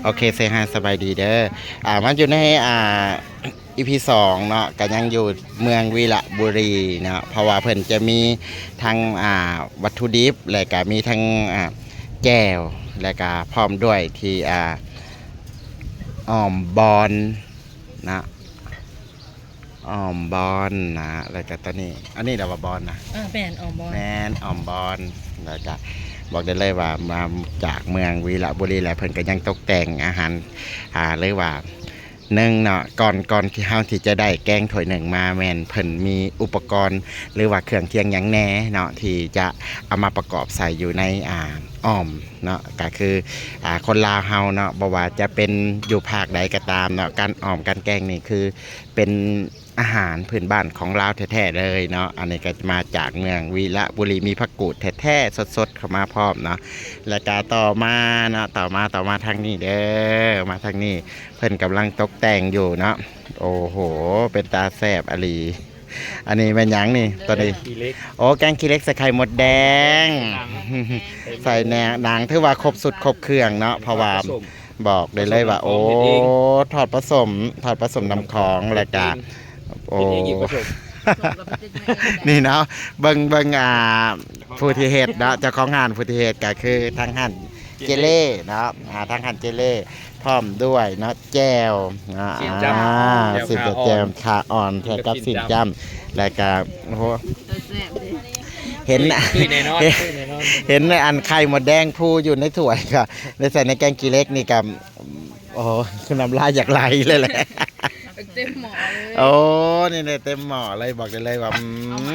ໂອເຄ ເຊຮາຍສະບາຍດີເດີ. ອ່າ ມາຢູ່ໃນ ອ່າ ອີພີສອງເນາະ ກໍຍັງຢູ່ເມືອງວິລະບູລີເນາະ ເພາະວ່າເພິ່ນຈະມີທັງ ອ່າ ວັດຖຸດິບ ແລະກະມີທັງ ອ່າ ແຈ່ວ ແລະກະພ້ອມດ້ວຍທີ່ ອ່າ ອ້ອມບອນເນາະ ອ້ອມບອນນະ ແລ້ວກະຕອນນີ້ ອັນນີ້ລະວ່າບອນນະ ເອີ ແມ່ນອ້ອມບອນ ແມ່ນອ້ອມບອນ. ແລ້ວກະບອກໄດ້ເລີຍວ່າມາຈາກເມືອງວິລະບູລີ ແລ້ວເພິ່ນກໍຍັງຕົກແຕ່ງອາຫານ ອ່າ ຫຼືວ່າ ໜຶ່ງເນາະ ກ່ອນ ກ່ອນທີ່ເຮົາທີ່ຈະໄດ້ແກງຖ້ວຍໜຶ່ງມາ ແມ່ນເພິ່ນມີອຸປະກອນ ຫຼືວ່າເຄື່ອງຄຽງຫຍັງແດ່ເນາະ ທີ່ຈະເອົາມາປະກອບໃສ່ຢູ່ໃນ ອ່າ ອ້ອມເນາະ ກໍຄື ອ່າ ຄົນລາວເຮົາເນາະ ບໍ່ວ່າຈະເປັນຢູ່ພາກໃດກໍຕາມເນາະ ການອ້ອມການແກງນີ້ຄື ເປັນອາຫານພື້ນບ້ານຂອງລາວແທ້ໆເລີຍເນາະ. ອັນນີ້ກໍມາຈາກເມືອງວິລະບູລີ ມີຜັກກູດແທ້ໆສົດໆເຂົ້າມາພ້ອມເນາະ. ແລ້ວກະຕໍ່ມາເນາະ ຕໍ່ມາ ຕໍ່ມາທາງນີ້ເດີ ມາທາງນີ້ ເພິ່ນກຳລັງຕົກແຕ່ງຢູ່ເນາະ. ໂອ້ໂຫ ເປັນຕາແຊບອີ່ຫຼີ. ອັນນີ້ແມ່ນຫຍັງນີ້ ໂຕນີ້? ໂອ້ ແກງຂີ້ເຫຼັກໃສ່ໄຂ່ມົດແດງ ໃສ່ແໜ ໜັງ ຖືວ່າຄົບຊຸດຄົບເຄື່ອງເນາະ ເພາະວ່າ ບອກໄດ້ເລີຍວ່າ ໂອ້ ທອດປາສົ້ມ ທອດປາສົ້ມນ້ຳຂອງ ແລ້ວກະ ໂອ້ ນີ້ເນາະ ເບິ່ງ ເບິ່ງ ອ່າ ຜູ້ທີ່ເຮັດເນາະ ເຈົ້າຂອງຮ້ານ ຜູ້ທີ່ເຮັດກໍຄືທາງຮ້ານເຈເລ່ເນາະ ອ່າ ທາງຮ້ານເຈເລ່ ພ້ອມດ້ວຍເນາະ ແຈ່ວເນາະ ຊີ້ນຈ້ຳ ອ່າ ແຈ່ວ ຊີ້ນ ຂາອ່ອນ ແຈ່ວຂາອ່ອນ ແລ້ວກັບຊີ້ນຈ້ຳ ແລ້ວກະ ໂອ້ໂຫ ແຊບເດ້ ເຫັນ ເຫັນ ເຫັນອັນໄຂ່ມົດແດງພູຢູ່ໃນຖ້ວຍ ກໍໄດ້ໃສ່ໃນແກງຂີ້ເຫຼັກນີ້ກໍ ໂອ້ ຄືນ້ຳລາຍຢາກໄຫຼເລີຍແຫຼະ ເຕັມໝໍ້ເລີຍ ໂອ້ ນີ້ເດ້ ເຕັມໝໍ້ເລີຍ ບອກໄດ້ເລີຍວ່າ ອືມ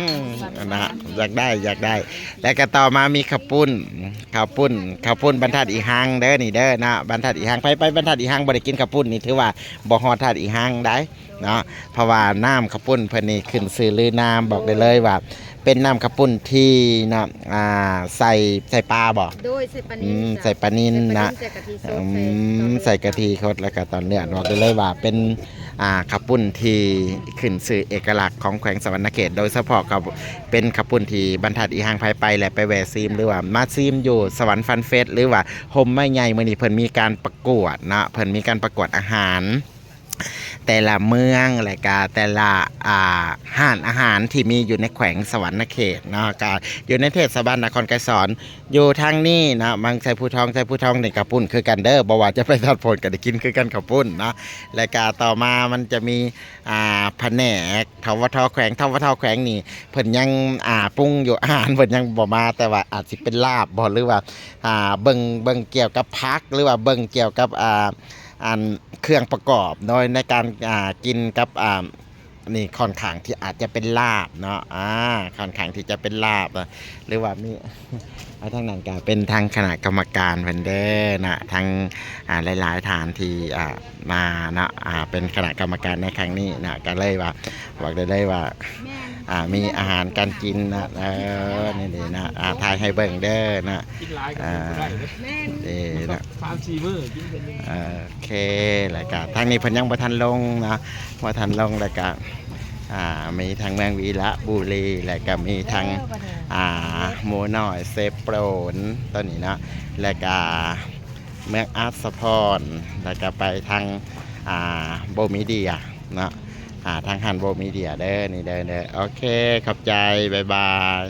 ອັນນະ ຢາກໄດ້ ຢາກໄດ້. ແລ້ວກໍຕໍ່ມາມີເຂົ້າປຸ້ນ ເຂົ້າປຸ້ນ ເຂົ້າປຸ້ນບັນທັດອີ່ຮັງເດີ ນີ້ເດີເນາະ ບັນທັດອີ່ຮັງ ໃຜໄປບັນທັດອີ່ຮັງບໍ່ໄດ້ກິນເຂົ້າປຸ້ນນີ້ ຖືວ່າບໍ່ຮອດທັດອີ່ຮັງໃດ ເນາະ ເພາະວ່ານ້ຳເຂົ້າປຸ້ນເພິ່ນນີ້ຂຶ້ນຊື່ລືນາມ ບອກໄດ້ເລີຍວ່າເປັນນ້ຳເຂົ້າປຸ້ນທີ່ເນາະ ອ່າ ໃສ່ ໃສ່ປາບໍ່? ໂດຍ ໃສ່ປານິນ ອືມ ຈ້ະ ໃສ່ປານິນນະ ໃສ່ປານິນ ໃສ່ກະທິສົດ ອືມ ໃສ່ກະທິສົດ ແລ້ວກໍຕອນເນື້ອ ບອກໄດ້ເລີຍວ່າເປັນ ອ່າ ເຂົ້າປຸ້ນທີ່ຂຶ້ນຊື່ເອກະລັກຂອງແຂວງສະຫວັນນະເຂດ ໂດຍສະເພາະກໍເປັນເຂົ້າປຸ້ນທີ່ບັນທັດອີ່ຮັງ ໃຜໄປແລ້ວໄປແວ່ຊີມ ຫຼືວ່າມາຊີມຢູ່ສະຫວັນຟັນເຟສ ຫຼືວ່າຮົ່ມໄມ້ໃຫຍ່ ມື້ນີ້ເພິ່ນມີການປະກວດເນາະ ເພິ່ນມີການປະກວດອາຫານ ແຕ່ລະເມືອງ ແລະກະແຕ່ລະ ອ່າ ຮ້ານອາຫານທີ່ມີຢູ່ໃນແຂວງສະຫວັນນະເຂດເນາະ ກະຢູ່ໃນເທດສະບານນະຄອນໄກສອນ ຢູ່ທາງນີ້ເນາະ ເມືອງໄຊພູທອງ ໄຊພູທອງນີ້ເຂົ້າປຸ້ນຄືກັນເດີ ບໍ່ວ່າຈະໄປທາດໂພນກໍໄດ້ກິນຄືກັນເຂົ້າປຸ້ນເນາະ. ແລະກະຕໍ່ມາມັນຈະມີ ອ່າ ພະແນກ ທວທ ແຂວງ ທວທ ແຂວງນີ້ ເພິ່ນຍັງ ອ່າ ປຸງຢູ່ ອາຫານເພິ່ນຍັງບໍ່ມາ ແຕ່ວ່າອາດຊິເປັນລາບບໍ່ ຫຼືວ່າ ອ່າ ເບິ່ງ ເບິ່ງກ່ຽວກັບຜັກ ຫຼືວ່າເບິ່ງກ່ຽວກັບ ອ່າ ອັນ ເຄື່ອງປະກອບໂດຍໃນການ ອ່າ ກິນກັບ ອ່າ ນີ້ຄ່ອນຂ້າງທີ່ອາດຈະເປັນລາບເນາະ ອ່າ ຄ່ອນຂ້າງທີ່ຈະເປັນລາບ ຫຼືວ່າມີ ອ່າ ທາງນັ້ນກໍເປັນທາງຄະນະກຳມະການເພິ່ນເດີນະ ທັງ ອ່າ ຫຼາຍໆທ່ານທີ່ ອ່າ ມາເນາະ ອ່າ ເປັນຄະນະກຳມະການໃນຄັ້ງນີ້ນະ ກໍເລີຍວ່າ ບອກໄດ້ເລີຍວ່າ ແມ່ນ ອ່າ ມີອາຫານການກິນນະ ເອີ ນີ້ເດ້ນະ ອ່າ ຖ່າຍໃຫ້ເບິ່ງເດີນະ ກິນຫຼາຍກໍກິນບໍ່ໄດ້ເດ້ ເອີ ເນາະ ສາມສີ່ມື້ກິນເທື່ອໜຶ່ງ ໂອເຄ ແລ້ວກະທາງນີ້ເພິ່ນຍັງບໍ່ທັນລົງເນາະ ບໍ່ທັນລົງ ແລ້ວກະ ອ່າ ມີທັງເມືອງວິລະບູລີ ແລ້ວກະມີທັງ ອ່າ ໝູນ້ອຍເຊໂປນ ຕົວນີ້ເນາະ ແລ້ວກະເມືອງອັດສະພອນ ແລ້ວກະໄປທາງ ອ່າ ໂບມີເດຍເນາະ ອ່າ ທາງຮ້ານໂບມີເດຍເດີ ນີ້ເດີ ເດີ ໂອເຄ ຂອບໃຈ ບາຍບາຍ.